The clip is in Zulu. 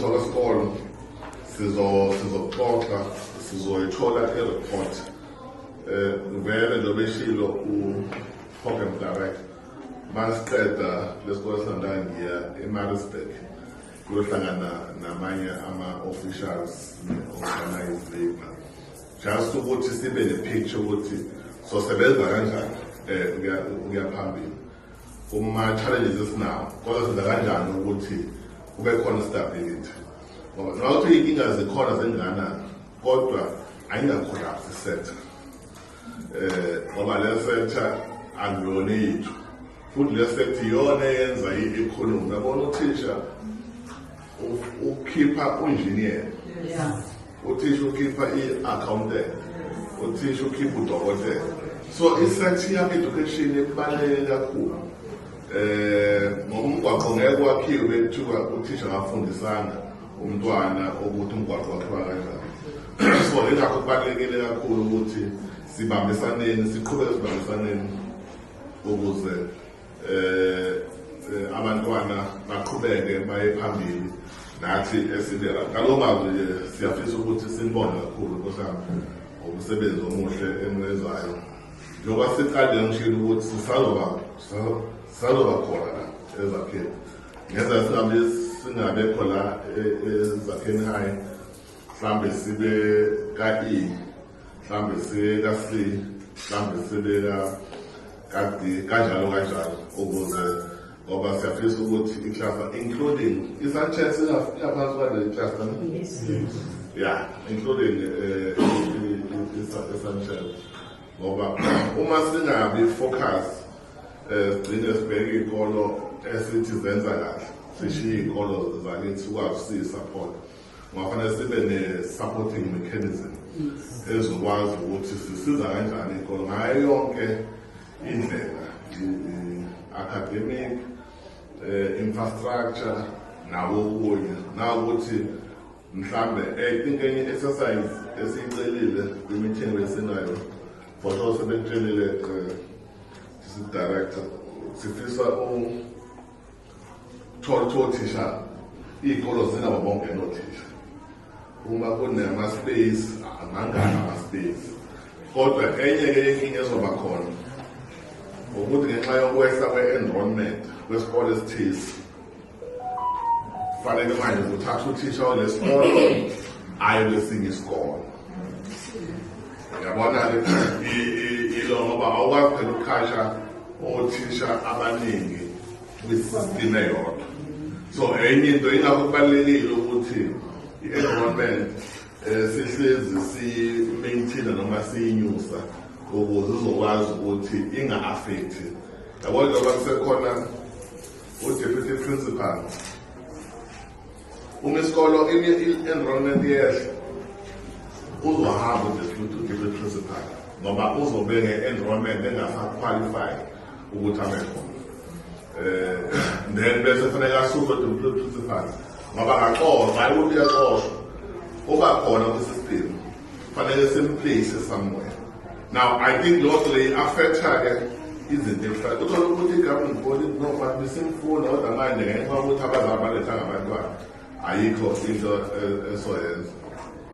Ukulungiswa kwesikolo sizoxoxa, sizoyithola i-report. Vele njengoba eshilo u-program director, masiqeda lesikole silandayo ngiya eMaritzburg kuyohlangana namanye ama-officials ne-organized labor, just ukuthi sibe ne-picture ukuthi sosebenza kanjani ukuya phambili kuma-challenges esinawo, kodwa senza kanjani ukuthi kube khona stability, ngoba noma kuthiwa iy'nkinga zikhona zinganani, kodwa ayinga-collapse i-sector, ngoba le sector akuyona yethu, futhi le sector iyona eyenza i-economy. Yabona, uthisha ukhipha u-engineer, uthisha ukhipha i-accountant, uthisha ukhipha udokotela. So i-sector yam education ibaluleke kakhulu, ngoba umgwaqo ngeke wakhiwe bekuthiwa uthisha ngafundisanga umntwana ukuthi umgwaqo wakhiwa kanjani. So ingakho kubalulekile kakhulu ukuthi sibambisaneni, siqhubeke sibambisaneni ukuze abantwana baqhubeke baye phambili, nathi esibe la. Ngalo mazwi nje, siyafisa ukuthi sinibonge kakhulu, Nkosi yami, ngomsebenzi omuhle eniwenzayo. Njengoba siqalile, ngishilo ukuthi sisazoba khona la eZakheni. Ngenza singabekho la eZakheni High, mhlambe sibe ka-E, mhlambe sibe ka-C, mhlambe sibe ka-D, kanjalo kanjalo, ukuze ngoba siyafisa ukuthi i-cluster, including i-Sanchez, ingaphansi kwale cluster ne? Yes. Yeah, including i-Sanchez, ngoba uma singabi focus, sigcine sibheke iy'kolo esithi zenza kahle, sishiye iy'kolo zakithi sikwazi siyi-support. Kungafanele sibe ne-supporting mechanism ezokwazi ukuthi sisiza kanjani iy'kolo ngayo yonke indlela, academic, infrastructure nawo okunye, nawukuthi mhlambe I think enye exercise esiyicelile kwi-meeting besinayo, for sure sebekutshelile director, sifisa uthola ukuthi othisha, iy'kolo zinabo bonke nothisha. Uma kunama-space, mangaki ama-space? Kodwa enye-ke inkinga ezoba khona ukuthi ngenxa yokwehla kwe-enrollment kwesikole esithize, kufanele manje kuthatha uthisha walesikolo aye kwesinye isikole. Yabona-ke ilo, ngoba awukwazi phela ukuqasha othisha abaningi kwi-system eyodwa. So enye into, ingakho kubalulekile ukuthi i-enrollment sihlezi si-maintain noma siyinyusa ukuze izokwazi ukuthi inga-affect. Yabona, njengoba kusekhona u-deputy principal, uma isikolo i-enrollment yehla, uzohamba u-deputy principal, ngoba uzobe nge-enrollment engasa-qualify ukuthi abe khona. Then bese kufanele asuke u-deputy principal, ngoba angaxoshwa, hayi ukuthi uyaxoshwa, uba khona kwi-system, kufanele sim-place somewhere. Now I think loo nto leyo i-affecta-ke izinto ezihlala, uthole ukuthi i-governing body, no, but besimfuna, kodwa manje ngenxa yokuthi abazali balethanga abantwana, ayikho into esoyenza.